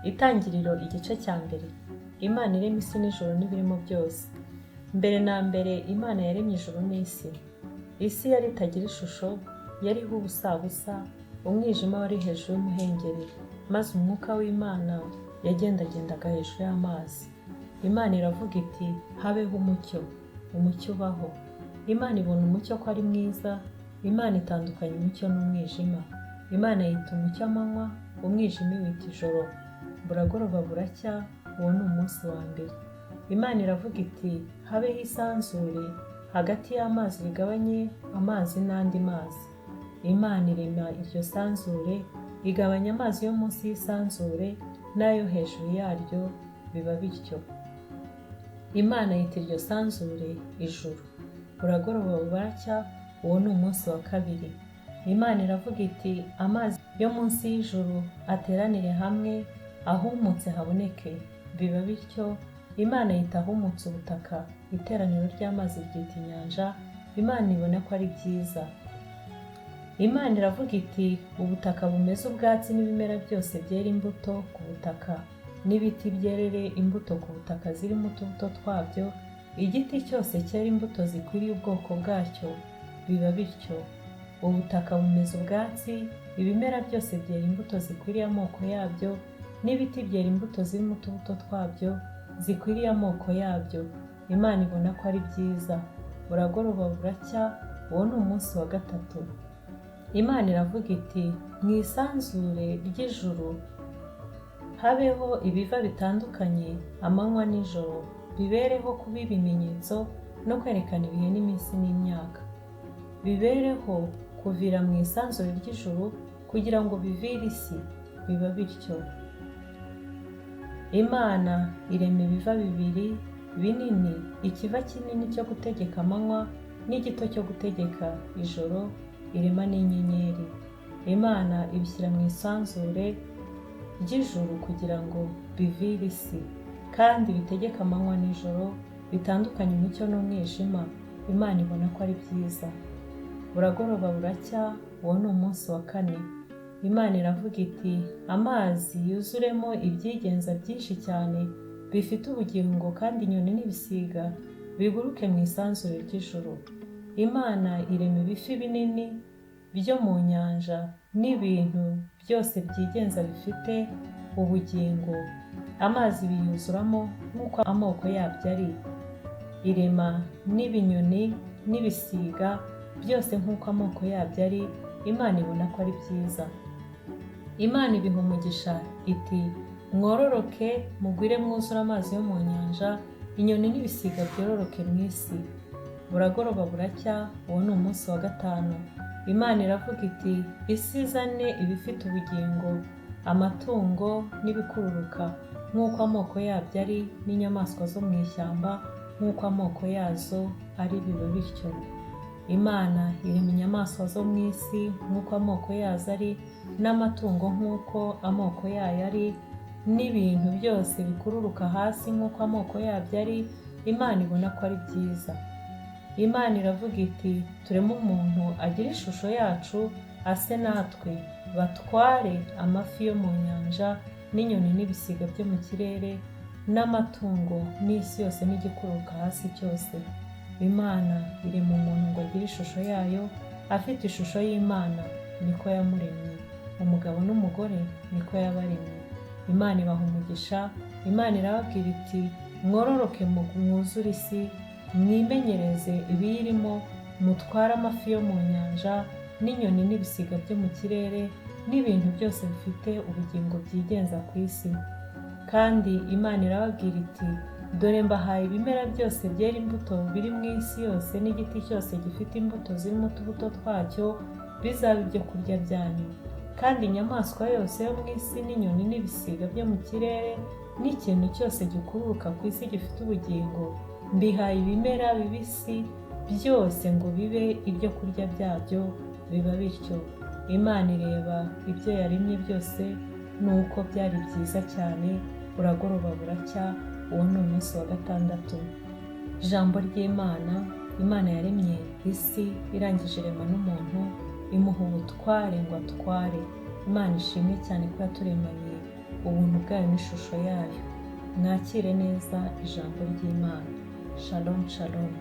Itangiriro igice cya mbere. Imana irema isi n'ijuru n'ibirimo byose. Mbere na mbere Imana yaremye ijuru n'isi. Isi yari itagira ishusho, yariho ubusabusa, umwijima wari hejuru y'umuhengeri, maze umwuka w'Imana yagendagendaga hejuru y'amazi. Imana iravuga iti: "Habeho umucyo." Umucyo ubaho. Imana ibona umucyo ko ari mwiza, Imana itandukanya umucyo n'umwijima. Imana yita umucyo amanywa, umwijima iwita ijoro. Buragoroba buracya, uwo ni umunsi wa mbere. Imana iravuga iti: "Habeho isanzure hagati y'amazi rigabanye amazi n'andi mazi." Imana irema iryo sanzure, igabanya amazi yo munsi y'isanzure n'ayo hejuru yaryo, biba bityo. Imana yita iryo sanzure ijuru. Buragoroba buracya, uwo ni umunsi wa kabiri. Imana iravuga iti: "Amazi yo munsi y'ijuru ateranire hamwe, ahumutse haboneke." Biba bityo. Imana yita ahumutse ubutaka, iteraniro ry'amazi ryita inyanja. Imana ibona ko ari byiza. Imana iravuga iti: "Ubutaka bumeze ubwatsi n'ibimera byose byera imbuto ku butaka, n'ibiti byerere imbuto ku butaka zirimo utubuto twabyo, igiti cyose cyera imbuto zikwiriye ubwoko bwacyo." Biba bityo. Ubutaka bumeze ubwatsi, ibimera byose byera imbuto zikwiriye amoko yabyo, n'ibiti byera imbuto zirimo utubuto twabyo zikwiriye amoko yabyo. Imana ibona ko ari byiza. Buragoroba buracya, uwo ni umunsi wa gatatu. Imana iravuga iti: "Mu isanzure ry'ijuru habeho ibiva bitandukanye amanywa n'ijoro, bibereho kuba ibimenyetso no kwerekana ibihe n'iminsi n'imyaka, bibereho kuvira mu isanzure ry'ijuru kugira ngo bivire isi." Biba bityo. Imana irema ibiva bibiri binini, ikiva kinini cyo gutegeka amanywa n'igito cyo gutegeka ijoro, irema n'inyenyeri. Imana ibishyira mu isanzure ry'ijuru kugira ngo bivire isi, kandi bitegeke amanywa n'ijoro, bitandukanye umucyo n'umwijima. Imana ibona ko ari byiza. Buragoroba buracya, uwo ni umunsi wa kane. Imana iravuga iti: "Amazi yuzuremo ibyigenza byinshi cyane bifite ubugingo, kandi inyoni n'ibisiga biguruke mu isanzure ry'ijuru." Imana irema ibifi binini byo mu nyanja n'ibintu byose byigenza bifite ubugingo, amazi biyuzuramo nk'uko amoko yabyo ari. Irema n'ibinyoni n'ibisiga byose nk'uko amoko yabyo ari. Imana ibona ko ari byiza. Imana ibiha umugisha iti: "Mwororoke mugwire mwuzure amazi yo mu nyanja, inyoni n'ibisiga byororoke mu isi." Buragoroba buracya, uwo ni umunsi wa gatanu. Imana iravuga iti: "Isi izane ibifite ubugingo, amatungo n'ibikururuka nk'uko amoko yabyo ari, n'inyamaswa zo mu ishyamba nk'uko amoko yazo ari." Biba bityo. Imana irema inyamaswa zo mu isi nk'uko amoko yazo ari, n'amatungo nk'uko amoko yayo ari, n'ibintu byose bikururuka hasi nk'uko amoko yabyo ari. Imana ibona ko ari byiza. Imana iravuga iti: "Tureme umuntu agire ishusho yacu, ase natwe, batware amafi yo mu nyanja n'inyoni n'ibisiga byo mu kirere n'amatungo n'isi yose n'igikururuka hasi cyose." Imana irema umuntu ngo agire ishusho yayo, afite ishusho y'Imana niko yamuremye, umugabo n'umugore niko yabaremye. Imana ibaha umugisha. Imana irababwira iti: "Mwororoke mwuzure isi, mwimenyereze ibiyirimo, mutware amafi yo mu nyanja n'inyoni n'ibisiga byo mu kirere n'ibintu byose bifite ubugingo byigenza ku isi." Kandi Imana irababwira iti: "Dore mbahaye ibimera byose byera imbuto biri mu isi yose n'igiti cyose gifite imbuto zirimo utubuto twacyo, bizaba ibyo kurya byanyu. Kandi inyamaswa yose yo mu isi n'inyoni n'ibisiga byo mu kirere n'ikintu cyose gikururuka ku isi gifite ubugingo, mbihaye ibimera bibisi byose ngo bibe ibyo kurya byabyo." Biba bityo. Imana ireba ibyo yaremye byose, nuko byari byiza cyane. Buragoroba buracya, uwo ni umunsi wa gatandatu. Ijambo ry'Imana: Imana yaremye isi, irangije irema n'umuntu, imuha ubutware ngo atware. Imana ishimwe cyane ko yaturemanye Ubuntu bwayo n'ishusho yayo. Mwakire neza ijambo ry'Imana. Shalom, shalom.